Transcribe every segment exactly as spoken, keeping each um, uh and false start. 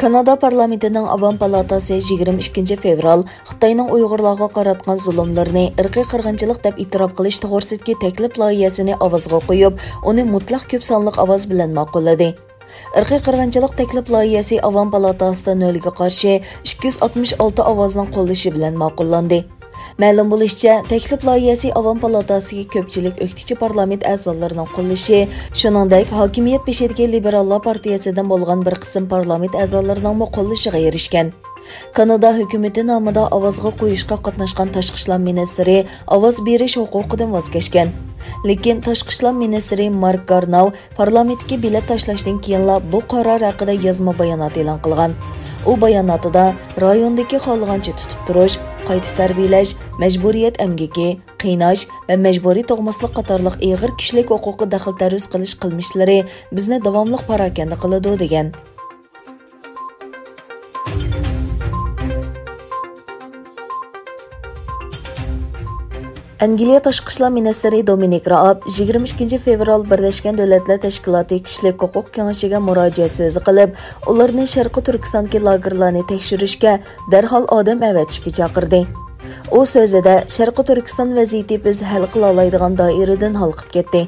كانادا پارلامېنتىنىڭ ئاۋام پالاتاسى يىگىرمە ئىككىنچى فېۋرال خىتاينىڭ ئۇيغۇرلارغا قاراتقان زۇلۇملىرىنى ئىرقىي قىرغىنچىلىق دەپ ئېتىراپ قىلىش توغرىسىدىكى تەكلىپ لايىھەسىنى ئاۋازغا قويۇپ، ئۇنى مۇتلەق كۆپ سانلىق ئاۋاز بىلەن ماقۇللىدى. ئىرقىي قىرغىنچىلىق تەكلىپ لايىھەسى ئاۋام پالاتاسىدا نۆلگە قارشى ئىككى يۈز ئاتمىش ئالتە ئاۋازنىڭ قوللىشى بىلەن ماقۇللاندى. مەلۇم بولۇشىچە، تەكلىپ لايىھەسى ئاۋام پالاتاسىدىكى كۆپچىلىك ئۆكتىچى پارلامېنت ئەزالىرىنىڭ قوللىشى، شۇنىڭدەك ھاكىمىيەت بېشىدىكى لىبېراللار پارتىيەسىدىن بولغان بىر قىسىم پارلامېنت ئەزالىرىنىڭمۇ قوللىشىغا ئېرىشكەن. كانادا ھۆكۈمىتى نامىدا ئاۋازغا قويۇشقا قاتناشقان تاشقى ئىشلار مىنىستىرى ئاۋاز بېرىش ھوقۇقىدىن ۋاز كەچكەن. لېكىن تاشقى ئىشلار مىنىستىرى مارك گارناۋ پارلامېنتتىكى بېلەت تاشلاشتىن كېيىنلا بۇ قارار ھەققىدە يازما بايانات ئېلان قىلغان. ئۇ باياناتىدا رايوندىكى خالىغانچە تۇتۇپ تۇرۇش، قايتا تەربىيەلەش، مەجبۇرىيەت ئەمگىكى، قىيناش ۋە مەجبۇرىي تۇغماسلىق قاتارلىق ئېغىر كىشىلىك ھوقۇققا دەخلى-تەرۇز قىلىش قىلمىشلىرى بىزنى داۋاملىق پاراكەندە قىلىدۇ، دېگەن. ئەنگلىيە تاشقى ئىشلار مىنىستىرى دومىنىك رائاب يىگىرمە ئىككىنچى فېۋرال بىرلەشكەن دۆلەتلەر تەشكىلاتى كىشىلىك ھوقۇق كېڭىشىگە مۇراجىئەت سۆزى قىلىپ، ئۇلارنى شەرقىي تۈركىستاندىكى لاگېرلارنى تەكشۈرۈشكە دەرھال ئادەم ئەۋەتىشكە چاقىردى. ئۇ سۆزىدە، شەرقىي تۈركىستان ۋەزىيىتى بىز ھەل قىلالايدىغان دائىرىدىن ھالقىپ كەتتى.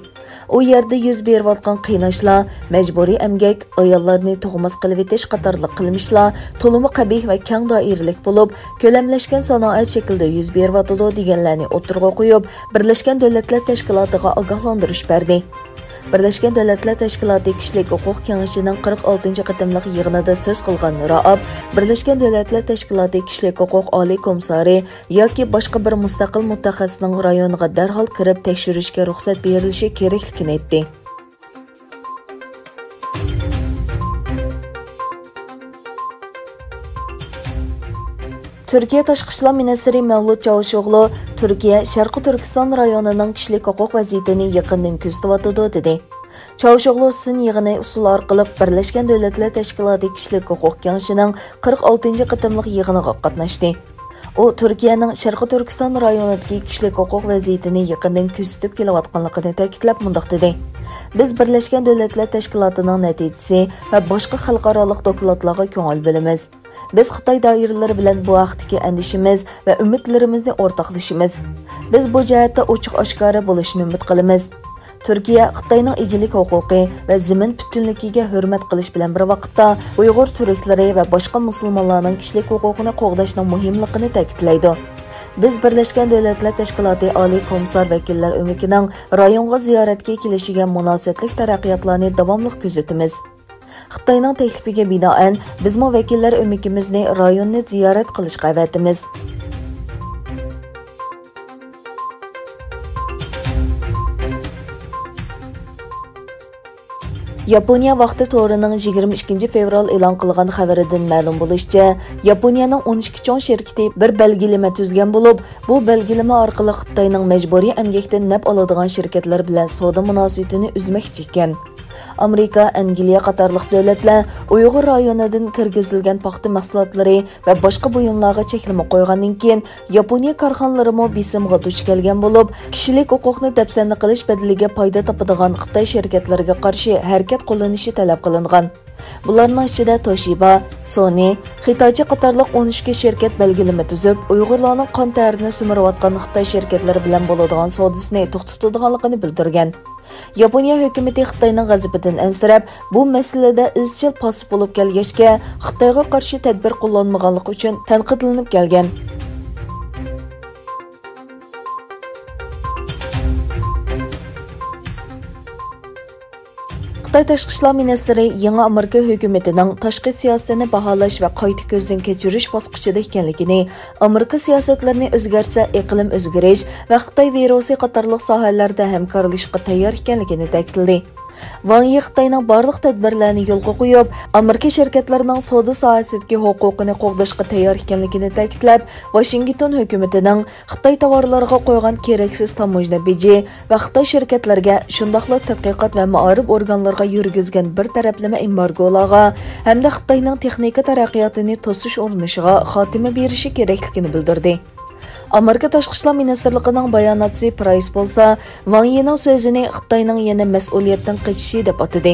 ئۇ يەردە يۈز بېرىۋاتقان قىيناشلار، مەجبۇرىي ئەمگەك، ئاياللارنى تۇغماس قىلىۋېتىش قاتارلىق قىلمىشلار تولىمۇ قەبىھ ۋە كەڭ دائىرىلىك بولۇپ، كۆلەملەشكەن سانائەت شەكلىدە يۈز بېرىۋاتىدۇ، دېگەنلەرنى ئوتتۇرىغا قويۇپ، بىرلەشكەن دۆلەتلەر تەشكىلاتىغا ئاگاھلاندۇرۇش بەردى. بىرلەشكەن دۆلەتلەر تەشكىلاتى كىشىلىك ھوقۇق كېڭىشىنىڭ قىرىق ئالتىنچى قېتىملىق يىغىنىدا سۆز قىلغان رائاب، بىرلەشكەن دۆلەتلەر تەشكىلاتى كىشىلىك ھوقۇق ئالىي كومىسسارى ياكى باشقا بىر مۇستەقىل مۇتەخەسسىسنىڭ رايونىغا دەرھال كىرىپ تەكشۈرۈشكە رۇخسەت بېرىلىشى كېرەكلىكىنى ئېيتتى. تۈركىيە تاشقى ئىشلار مىنىستىرى مەۋلۇت چاۋۇشئوغلۇ تۈركىيە شەرقىي تۈركىستان رايونىنىڭ كىشىلىك ھوقۇق ۋەزىيىتىنى يېقىندىن كۆزىتىۋاتىدۇ، دېدى. چاۋۇشئوغلۇ سىن يىغىنى ئۇسۇلى ئارقىلىق بىرلەشكەن دۆلەتلەر تەشكىلاتى كىشىلىك ھوقۇق كېڭىشىنىڭ قىرىق ئالتىنچى قېتىملىق يىغىنىغا قاتناشتى. ئۇ تۈركىيەنىڭ شەرقىي تۈركىستان رايونىدىكى كىشىلىك ھوقۇق ۋەزىيىتىنى يېقىندىن كۆزىتىپ كېلىۋاتقانلىقىنى تەكىتلەپ مۇنداق دېدى: بىز بىرلەشكەن دۆلەتلەر تەشكىلاتىنىڭ نەتىجىسى ۋە باشقا خەلقئارالىق دوكلاتلارغا كۆڭۈل بۆلىمىز. بىز خىتاي دائىرىلىرى بىلەن بۇ ھەقتىكى ئەندىشىمىز ۋە ئۈمىدلىرىمىزنى ئورتاقلىشىمىز. بىز بۇ جەھەتتە ئوچۇق-ئاشكارا بولۇشىنى ئۈمىد قىلىمىز. تۈركىيە خىتاينىڭ ئىگىلىك ھوقۇقى ۋە زېمىن پۈتۈنلۈكىگە ھۆرمەت قىلىش بىلەن بىر ۋاقىتتا، ئۇيغۇر تۈركلىرى ۋە باشقا مۇسۇلمانلارنىڭ كىشىلىك ھوقۇقىنى قوغداشنىڭ مۇھىملىقىنى تەكىتلەيدۇ. بىز بىرلەشكەن دۆلەتلەر تەشكىلاتى ئالىي كومىسسار ۋەكىللەر ئۆمىكىنىڭ رايونغا زىيارەتكە كېلىشىگە مۇناسىۋەتلىك تەرەققىياتلارنى داۋاملىق كۆزىتىمىز. خىتاينىڭ تەكلىپىگە بىنائەن، بىزمۇ ۋەكىللەر ئۆمىكىمىزنى رايوننى زىيارەت قىلىشقا ئەۋەتىمىز. ياپونىيە ۋاقتى تورىنىڭ يىگىرمە ئىككىنچى فېۋرال ئېلان قىلغان خەۋىرىدىن مەلۇم بولۇشىچە، ياپونىيەنىڭ ئون ئىككى چوڭ شىركىتى بىر بەلگىلىمە تۈزگەن بولۇپ، بۇ بەلگىلىمە ئارقىلىق خىتاينىڭ مەجبۇرىي ئەمگەكتىن نەپ ئالىدىغان شىركەتلەر بىلەن سودا مۇناسىۋىتىنى ئۈزمەكچى ئىكەن. ئامېرىكا، ئەنگلىيە قاتارلىق دۆلەتلەر ئۇيغۇر رايونىدىن كىرگۈزۈلگەن پاختا مەھسۇلاتلىرى ۋە باشقا بۇيۇملارغا چەكلىمە قويغاندىن كېيىن، ياپونىيە كارخانىلىرىمۇ بېسىمغا دۇچ كەلگەن بولۇپ، كىشىلىك ھوقۇقنى دەپسەندە قىلىش بەدىلىگە پايدا تاپىدىغان خىتاي شىركەتلىرىگە قارشى ھەرىكەت قوللىنىشى تەلەپ قىلىنغان. بۇلارنىڭ ئىچىدە توشىبا، سونى، خىتايچى قاتارلىق ئون ئىككى شىركەت بەلگىلىمە تۈزۈپ، ئۇيغۇرلارنىڭ قان تەرىنى سۈمۈرۈۋاتقان خىتاي شىركەتلىرى بىلەن بولىدىغان سودىسىنى توختىتىدىغانلىقىنى بىلدۈرگەن. ياپونىيە ھۆكۈمىتى خىتاينىڭ غەزىپىدىن ئەنسىرەپ، بۇ مەسىلىدە ئىزچىل پاسسىپ بولۇپ كەلگەچكە، خىتايغا قارشى تەدبىر قوللانمىغانلىقى ئۈچۈن تەنقىدلىنىپ كەلگەن. خىتاي تاشقى ئىشلار مىنىستىرى يېڭى ئامېرىكا ھۆكۈمىتىنىڭ تاشقى سىياسىتىنى باھالاش ۋە قايتا كۆزدىن كەچۈرۈش باسقۇچىدا ئىكەنلىكىنى، ئامېرىكا سىياسەتلىرىنى ئۆزگەرتسە، ئىقلىم ئۆزگىرىش ۋە خىتاي ۋىرۇسى قاتارلىق ساھەلەردە ھەمكارلىشىشقا تەييار ئىكەنلىكىنى تەكىتلىدى. ۋاڭ يى خىتاينىڭ بارلىق تەدبىرلەرنى يولغا قويۇپ، ئامېرىكا شىركەتلىرىنىڭ سودا ساھەسىدىكى ھوقۇقىنى قوغداشقا تەييار ئىكەنلىكىنى تەكىتلەپ، ۋاشىنگتون ھۆكۈمىتىنىڭ خىتاي تاۋارلىرىغا قويغان كېرەكسىز تاموژنا بېجى ۋە خىتاي شىركەتلىرىگە، شۇنداقلا تەتقىقات ۋە مائارىپ ئورگانلىرىغا يۈرگۈزگەن بىر تەرەپلىمە ئېمبارگولارغا ھەمدە خىتاينىڭ تېخنىكا تەرەققىياتىنى توسۇش ئۇرۇنۇشىغا خاتىمە بېرىشى كېرەكلىكىنى بىلدۈردى. ئامېرىكا تاشقى ئىشلار مىنىستىرلىقىنىڭ باياناتچىسى پرايس بولسا، ۋاڭ يىنىڭ سۆزىنى خىتاينىڭ يەنە مەسئۇلىيەتتىن قېچىشى دەپ ئاتىدى.